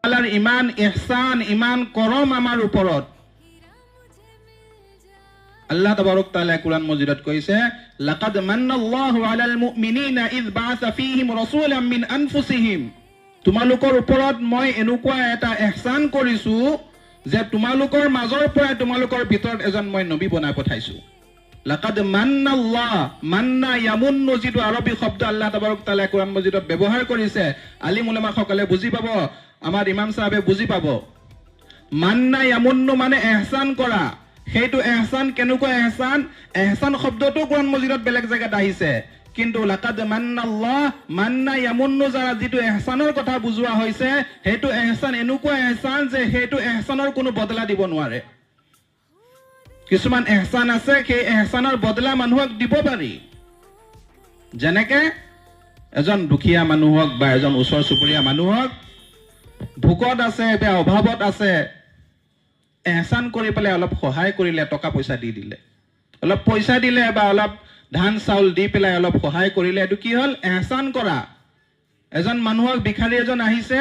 তাআলাৰ ইমান ইহসান, ইমান কৰম আমাৰ ওপৰত। আল্লাহ তাবাৰক তাআলা কোৰআন মজিদত কৈছে, লাকাদ মান্নাল্লাহু আলাল মুমিনিনা ইয বাআসা ফীহিম ৰাসূলাম মিন আনফুসিহিম। তোমালোকৰ ওপৰত মই এনেকুৱা এটা ইহসান কৰিছো যে তোমালোকৰ মাজৰ পৰাই তোমালোকৰ ভিতৰত এজন মই নবী বনাই পঠাইছো। লাকাদ মান্নাল্লাহ, মান্না ইয়ামুন্নু যিটো আৰবী শব্দ আল্লাহ তাবাৰক তাআলা কোৰআন মজিদত ব্যৱহাৰ কৰিছে, আলিম উলামাসকলে বুজি পাব, আমাৰ ইমাম চাহাবে বুজি পাব। মান্না ইয়ামুন্নু মানে ইহসান কৰা। সেইটো ইহসান কেনেকুৱা ইহসান? ইহসান শব্দটো কোৰআন মজিদত বেলেগ জেগাত আহিছে, কিন্তু লাকাদ মান্নাল্লাহ, মান্না ইয়ামুন্নু যাৰা যিটো ইহসানৰ কথা বুজোৱা হৈছে, সেইটো ইহসান এনেকুৱা ইহসান যে সেইটো ইহসানৰ কোনো বদলা দিব নোৱাৰে। কিছুমান ইহসান আছে, সেই ইহসানৰ বদলা মানুহক দিব পাৰি। যেনেকে এজন দুখীয়া মানুহক বা এজন ওচৰ চুবুৰীয়া মানুহক ভোকত আছে বা অভাৱত আছে, ইহসান কৰি পেলাই অলপ সহায় কৰিলে, টকা পইচা দি দিলে, অলপ পইচা দিলে বা অলপ ধান চাউল দি পেলাই অলপ সহায় কৰিলে, এইটো কি হ'ল? ইহসান কৰা। এজন মানুহক, ভিখাৰী এজন আহিছে,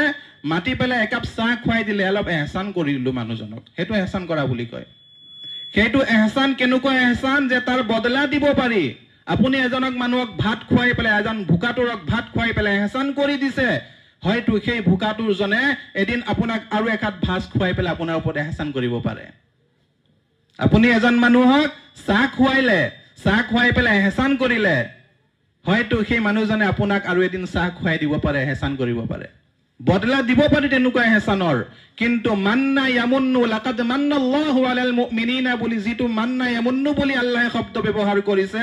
মাতি পেলাই একাপ চাহ খুৱাই দিলে, অলপ ইহসান কৰি দিলো মানুহজনক, সেইটো ইহসান কৰা বুলি কয়। সেইটো ইহসান কেনেকুৱা ইহসান যে তাৰ বদলা দিব পাৰি। আপুনি এজনক মানুহক ভাত খুৱাই পেলাই, এজন ভোকাটোৰক ভাত খুৱাই পেলাই ইহসান কৰি দিছে, হয়তো সেই ভোকাটোৰজনে এদিন আপোনাক আৰু একাপ ভাত খুৱাই পেলাই আপোনাৰ ওপৰত ইহসান কৰিব পাৰে। আপুনি এজন মানুহক চাহ খুৱাইলে, চাহ খুৱাই পেলাই ইহসান কৰিলে, হয়তো সেই মানুহজনে আপোনাক আৰু এদিন চাহ খুৱাই দিব পাৰে, ইহসান কৰিব পাৰে, বদলা দিব পাৰি তেনেকুৱা ইহসানৰ। কিন্তু মান্না ইয়ামুন্নু, লাকাদ মান্নাল্লাহু আলাল মুমিনিনা বুলি যিটো মান্না ইয়ামুন্নু বুলি আল্লাহে শব্দ ব্যৱহাৰ কৰিছে,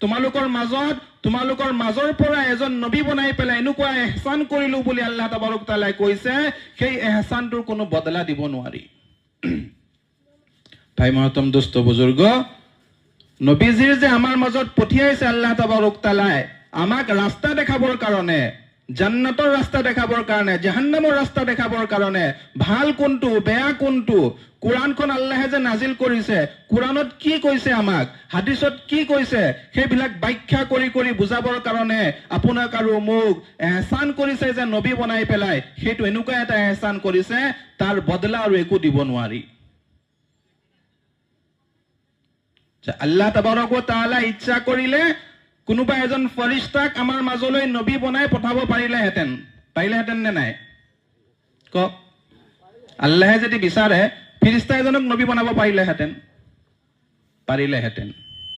তোমালোকৰ মাজত, তোমালোকৰ মাজৰ পৰা এজন নবী বনাই পেলাই এনেকুৱা ইহসান কৰিলো বুলি আল্লাহ তাবাৰক তাআলাই কৈছে, সেই ইহসানটোৰ কোনো বদলা দিব নোৱাৰি। ভাই মহতম দোস্ত বুজুৰ্গ, নবীজিৰ যে আমাৰ মাজত পঠিয়াইছে আল্লাহ তাবাৰক তাআলাই আমাক ৰাস্তা দেখাবৰ কাৰণে, জান্নাতৰ ৰাস্তা দেখাবৰ কাৰণে, জাহান্নামৰ ৰাস্তা দেখাবৰ কাৰণে, ভাল কোনটো বেয়া কোনটো, কোৰআনখন আল্লাহে যে নাজিল কৰিছে, কোৰআনত কি কৈছে আমাক, হাদিছত কি কৈছে, সেইবিলাক ব্যাখ্যা কৰি কৰি বুজাবৰ কাৰণে আপোনাক আৰু মোক এহসান কৰিছে যে নবী বনাই পেলাই, সেইটো এনেকুৱা এটা এহসান কৰিছে তাৰ বদলা আৰু একো দিব নোৱাৰি। আল্লাহ তাবাৰক ওয়া তাআলা ইচ্ছা কৰিলে কোনোবা এজন ফৰিস্তাক আমাৰ মাজলৈ নবী বনাই পঠাব পাৰিলেহেঁতেন, পাৰিলেহেঁতেন নে নাই কওক? আল্লাহে যদি বিচাৰে ফিৰিস্তা এজনক নবী বনাব পাৰিলেহেঁতেন, পাৰিলেহেঁতেন।